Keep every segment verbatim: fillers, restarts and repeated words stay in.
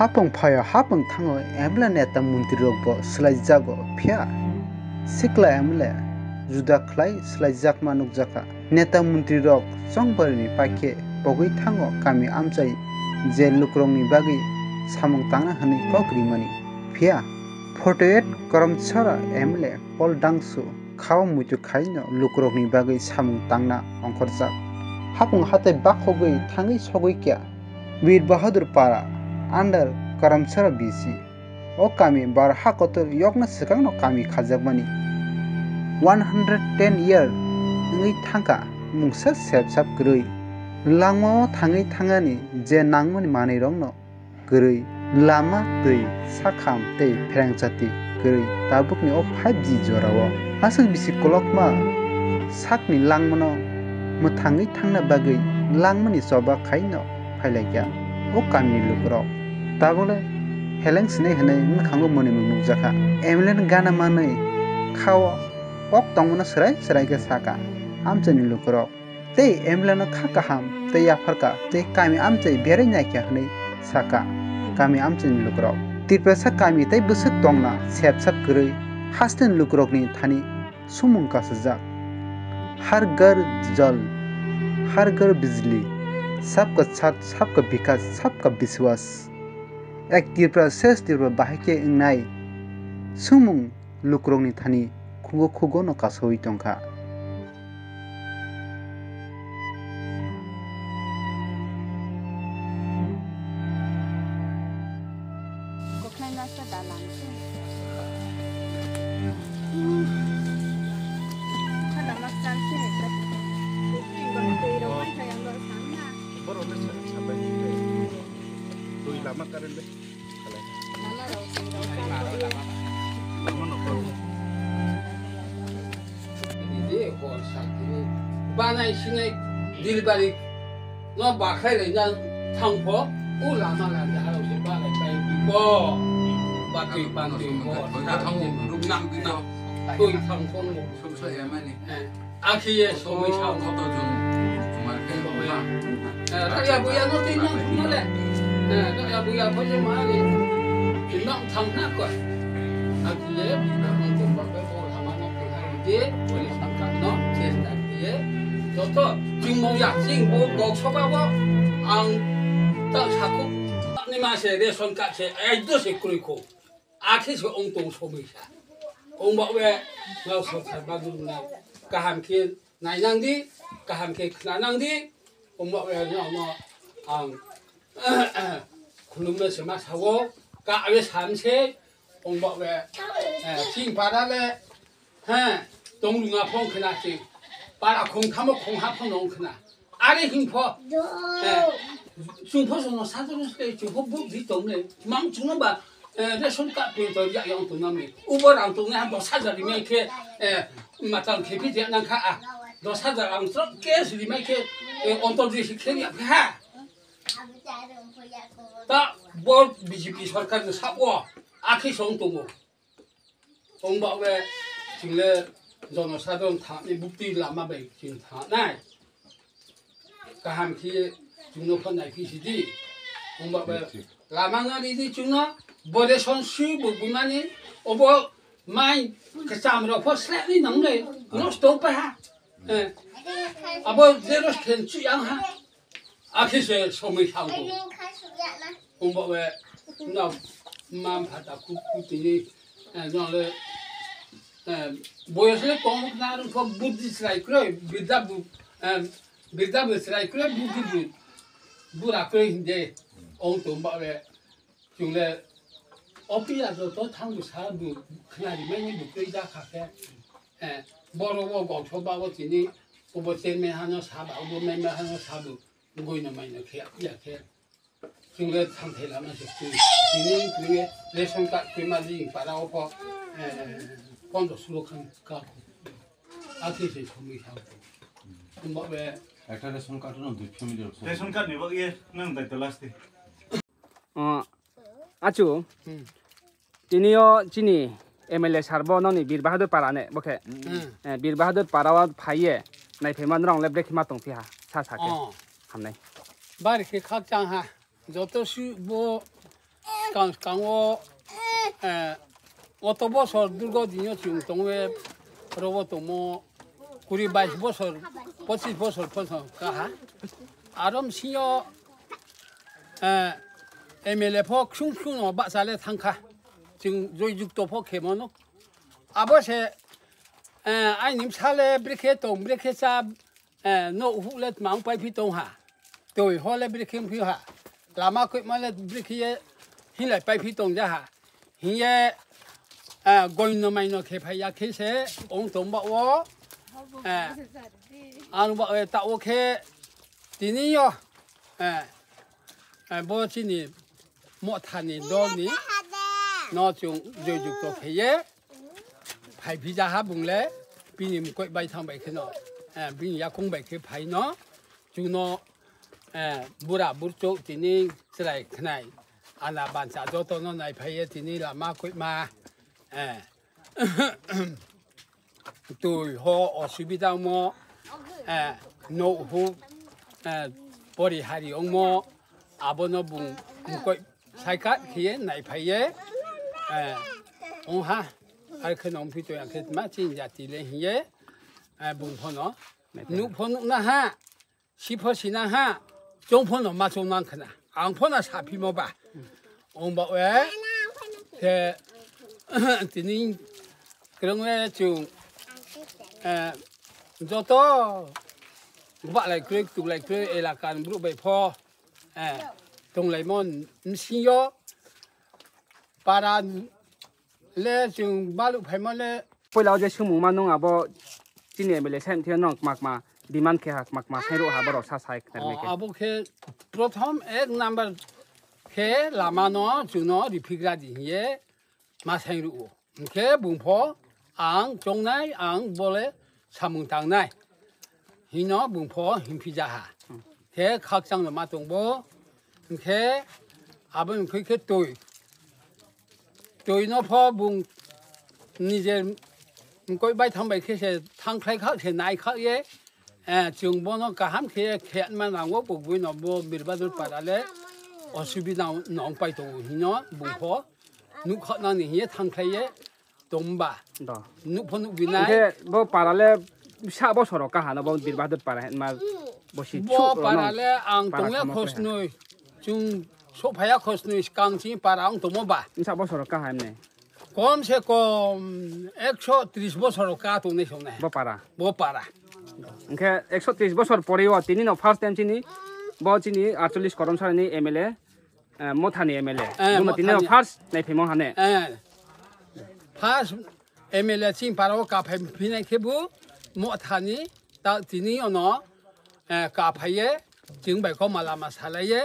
Hapung phaio hapung thango M L A neta montri rokbo swlaijago phiya sikla M L A juda khlai swlaijakma nukjakha. Neta montri rok chongbarini paikhe pogwi thango kami amchai je lukurokni bagwi samung tangna hwnwi kok rimani. Phiya forty eight Karamchara M L A Paul Dangsu khao muitu khaino lukurokni bagwi samung tangna ongkhorjak. Hapung hatai bakhogwi thangwi sogwi kya Bir Bahadur Para under Karamchara B C. O kami bar ha kotor yokna swkangno kami khajakmani one hundred ten year wngwi thangkha mungsa sep sap kwrwi. Langmao thangwi thangani je nangmani manwirokno kwrwi, lama, twi, sakham tei pherengchati kwrwi tabukni o five G jorao. Aswk bisi kolokma sakni langmano mwthangwi thangna bagwi langmani choba khaino phailaikha o kamini lukurok. Tabukle heleng sinai hwnwi mwkhango mwnwi mung nukjakha. M L A ni gana manwi khao kok tongmano swrai swrai khe sakha amchaini lukurok. Tei M L A no kha kaham tei yapharkha tei kami amchai berai naikha hwnwi sakha kami amchaini lukurok. Tiprasa kami tei bwswk tongna sep sap kwrwi hasteni lukurokni thani sumung kasajak. Har Ghar Jal, Har Ghar Bijli, Sabka Saath, Sabka Vikas, Sabka Vishwas. Ek Tripura, Shresh Tripura bahai khe wngnai sumung lukurokni thani khugo khugo no kasaui tongkha. Koknai nasa dalang se. Kada maksan se. Twi rok mai thaya lo sana. Borok le sa-, sapai ni twi lama karen le. Banai sinai dilbari no bakhai lai na thangpho u lama lama harau se banai pai ko batwi pantwi ko rukna twi thangpho no. Akhiye somoi sao. Koto jun, mar khe. Rakya buya no twi nang thumale. Rakya buya ko je mari. Nang thang na ko. Akhiye nang thumba ko ko lama no ko je ko thang thang no chesta khiye. Joto chingmo ya chingbo gok soba bo ang ta sakuk ni ma se ration card se ai do se kroi ko. Akhe se ong tong somoi sa. Ong ba we ngao sorkar bagwi nai kaham khe nainang di, kaham khe khna nang di. Ong ba we no no ang khulumno se ma sao ka we sam se ong ba we ching para le. He, tong lunga phong khna se. Para khong thamo khong ha phong nong khna. Are hing pho. Eh, chung pho sono sa tong se, chung pho buk di tong le. Mang chung ba, eh, ration card pe to ya yang tong nami. Ubo rang tong ha dos hajar ri mai khe, eh, matang khe phi ya nang kha a. Dos hajar ang trok cash ri mai khe, eh, ontor di si khe ya ha. Ta bo B J P sorkar ni sa o. Akhe song tongo. Ong ba we chwng le jonosadharon thani bukti lama bai chwng thanai. Kaham khe chwngno phan nai phi sidi. Ong ba we lama no ridi chwngno bo ration sui bo bumani obo mai kacham rok pho sle ni nang le nosto pa ha. Eh. Abo zero khen chu yang ha. Akhe se somoi thang ko. Ong ba we na mam phata ku ku tini, eh, no le, eh, boyos le kong na rung ko buddhi chrai kroi, bidda bu, eh, bidda bu chrai kroi, buddhi bu, bura kroi hinde. Ong tong ba we. Chwng le o piya joto thang bwsa bo khwnari mani bo twi ja kha khe, eh, borok o gokso ba o tini obo chairman hano sa ba, obo member hano sa bo, goino maino khe ya khe. Chwng le thang thai lama se twi. Tini chwng le ration card twi ma jing para o pho, eh, pondro sulo khan ka. Akhe se somoi sa. Tumba be. Ekta ration card no dui family rok. Ration card ni bagwi nang dai to last day. O, achu. Hmm. Tini o chini M L A sir bo noni Bir Bahadur Para ne, bo khe? Hmm. Eh, Bir Bahadur Para o phaiye, nai phai man rong le brekhe ma tong phiha, sa sa khe. Oh. Hamnai. Bari khe khak chang ha. Joto su bo skang skang o, eh, oto bosor durgo dino chwng tongwe robo tongmo kuri bais bosor, pochis bosor poso kaha. Arom singo, eh, M L A pho khsung khsung no bahcha le thangkha. Chwng joy jukto pho khemano. Abo se, eh, aini bwsale brekhe tong, brekhe cha, eh, no huk le tma wng paiphi tong ha. Twi ho le brekhe wng phi ha. Lama koima le brekhe ye hinlai paiphi tong ja ha. Hiye, eh, goino maino khe phai ya khe se ong tong ba o, eh, ang ba, eh, ta o khe tini yo, eh, eh, bo chini Mothani dolni no chwng joy jukto khe ye phai phi ja ha bung le bini mukoi bai thang bai khe no, eh, bini yakung bai khe phai no chwng no, eh, bura burchuk tini chwrai khnai ana bansa joto no nai phai ye tini lama koima, eh, twi ho osubida wngmo, eh, no huk, eh, pori hari wngmo, abono bung mukoi saikat khiye naiphaiye, eh, wngha, ar khe nong phi to yang khe ma chini jati le hiye, eh, bung phono, nuk pho nuk na ha, si pho sina ha, chong pho no ma chong nang khna. Ang pho na sa phi mo ba. Ong ba we. Khe tini krong le chung, eh, joto ba lai kroi, tu lai kroi, elaka ni bru bai pho, eh, tong lai mo, msing yo, para le chung balu phai mo le. Poila o je swngmung ma nung abo chini M L A sai mthia nung kma kma demand khe ha, kma kma sai rw ha, borok sa sai khna rw khe. Abo khe prothom ek number khe lama no chuno riphigra di hiye ma sai rw o. Hwnkhe bung pho ang chongnai, ang bole samung tangnai. Hino bung pho himphi jaha. Khe khakchang no ma tong bo. Hwnkhe abo hwnkhe khe twi. Twi no pho bung nije mkoi bai thang bai khe se thang khlai khak se nai khak ye. Eh, chwng bono kaham khe khe ma nango, bo bui no bo Birbadur para le osubida nong pai tongo hino bung pho nuk khak nang ni hiye thang khlai ye. Tongba. Do. Nuk pho nuk binai. Hwnkhe bo para le sa bosoro kaha no bo Birbadur para ma bo si. Bo para le ang para tongya khosnoi. Chung sophaya khosnoi skang si para ang tomo ba. Sa bosoro kaha ne. Kom se kom ekso tris bosoro ka tongnai songnai. Bo para. Bo para. Hwnkhe ekso tris bosor pore o tini no first time chini bo chini aatchollish Karamsara ni M L A. Eh, Mothani M L A. Eh, Buno tini Mothani. First naiphimo hane. Eh, first M L A chini para o kaphai phinai khe bo Mothani ta tini ono, eh, kaphai ye chwng bai kho malama salai ye,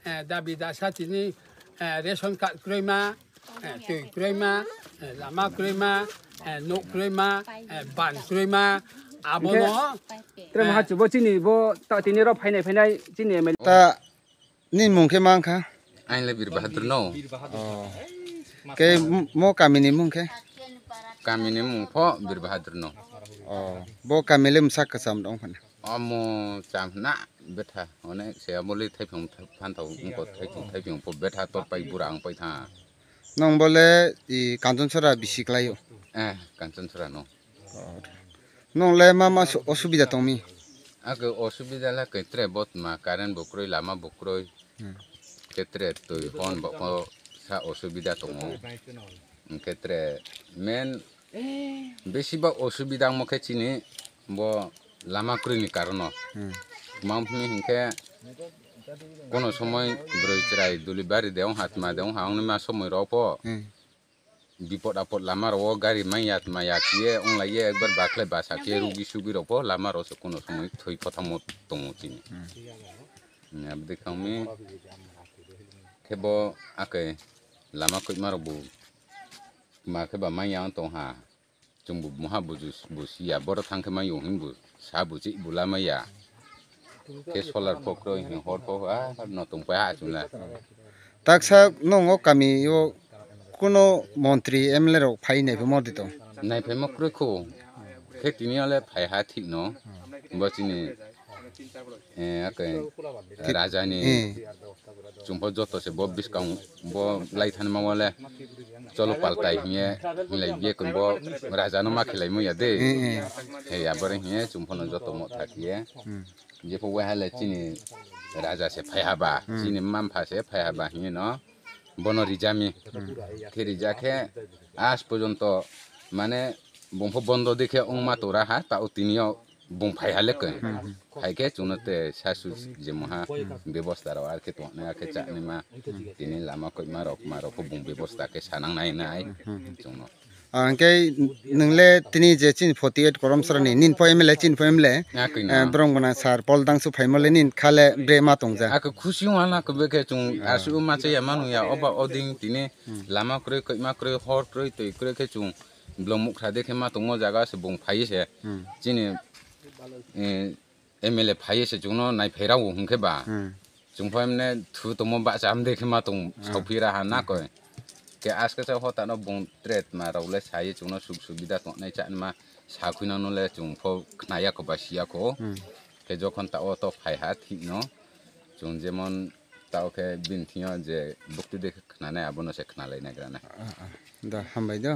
eh, dabi dasa tini, eh, ration card kroima, eh, twi kroima, eh, lama kroima, eh, nuk kroima, eh, ban kroima, abono. Hwnkhe, tre maha chubo chini bo ta tini ro phainai phainai chini M L A. Ta Nini mung khe ma wngkha? Aini le Bir Bahadur no. Oh. Khe m-, mo kami ni mung khe? Kami ni mung pho Bir Bahadur no. Oh. Bo kami le msa kwcham dong phano. Omo cham na betha. Onek se amo le thaipung phan thau wngkho thaipung thaipung pho betha tor pai bura ang pai tha. Nong bo le i Kanchonsora bisi klai o? Eh, Kanchonsora no. Nong le ma ma su-, osubida tong mi? Ake osubida le khe tre bo tma current bo kroi, lama bo kroi. Hmm. Khe tre twi hon bo ko sa osubida tongo. Hwnkhe tre main besi ba osubida wngmo khe chini bo lama kroi ni karono. Hmm. Tma hwnwi hwnkhe kono somoi bwrwi chwrai delivery de wng ha, tma de wng ha, wngni ma somoi rok pho. Hmm. Bipod apod lama rok o gari manya tma ya kiye wng lai ye ekbar bakhle basa kiye rugi sugi rok pho lama rok se kono somoi thwi phothangmo tongo chini. Hmm. Abdi khangmi khe bo ake lama koima rok bo ma khe ba manya wng tong ha. Chwng bo moha buju bo siya, borok thang khe ma yong hwn bo sa bo chih bo lama ya. Khe solar pho kroi hwn hor pho, ah, no tong pa ha chwng la. Taksa nongo kami o kuno montri M L A rok phai nai pho mor di tong? Nai phai ma kroi kho. Khe tini ale phai ha thik no. Bo chini Eh, ake, raja ni, eh, chwngpho joto se bo bwskang bo lai thani ma wale cholo paltai hiye, hinlai biye kun bo raja no ma khelai mo ya de. Eh, eh. He ya bore hiye chwngpho no joto mo thak hiye. Hmm. Jepho wahale chini raja se phai haba, hmm, chini mampha se phai haba hiye no. Bono rijami. Hmm. Khe rija khe as porjonto mane bungpho bondo dikhe ongma tora ha, ta o tini o bung phai hale khe. Hmm. Phai khe chwngno te sasu je moha bebosta rok ar khe tongna ar khe chani ma tini lama koima rok ma rok pho bung bebosta khe sanang nai nai chwngno. Ah, hwnkhe nwng le tini je chini forty eight Korom Srani, nini pho M L A, chini pho M L A, ah, koi na, eh, borok gwnang sir Paul Dangsu phaimo le nini kha le bre ma tongja. Ako khusi wng wana ko bekhe chwng, ah, asu ma che ya manu ya oba oding tini, hmm, lama kroi, koima kroi, hor kroi, twi kroi khe chwng blong mukha de khe ma tongmo jaga se bung phai se. Hmm. Chini, eh, M L A phai se chwngno nai phairao hwnkhe ba. Hmm. Chwngphaimne thu tongmo bahcha hamde khe ma tong, hmm, sauphi raha na koi. Khe askasa hotano bung tret ma rok le sai chwngno suk subida tongnai chani ma sakhuinano le chwngpho khnaya kho ba siya kho. Hmm. Khe jokhon ta o to phai ha thikno chwng jemon ta o khe bini thingyo je bukti de khnanai abono se khnalai nagrana. Ah, ah. Da hambai do.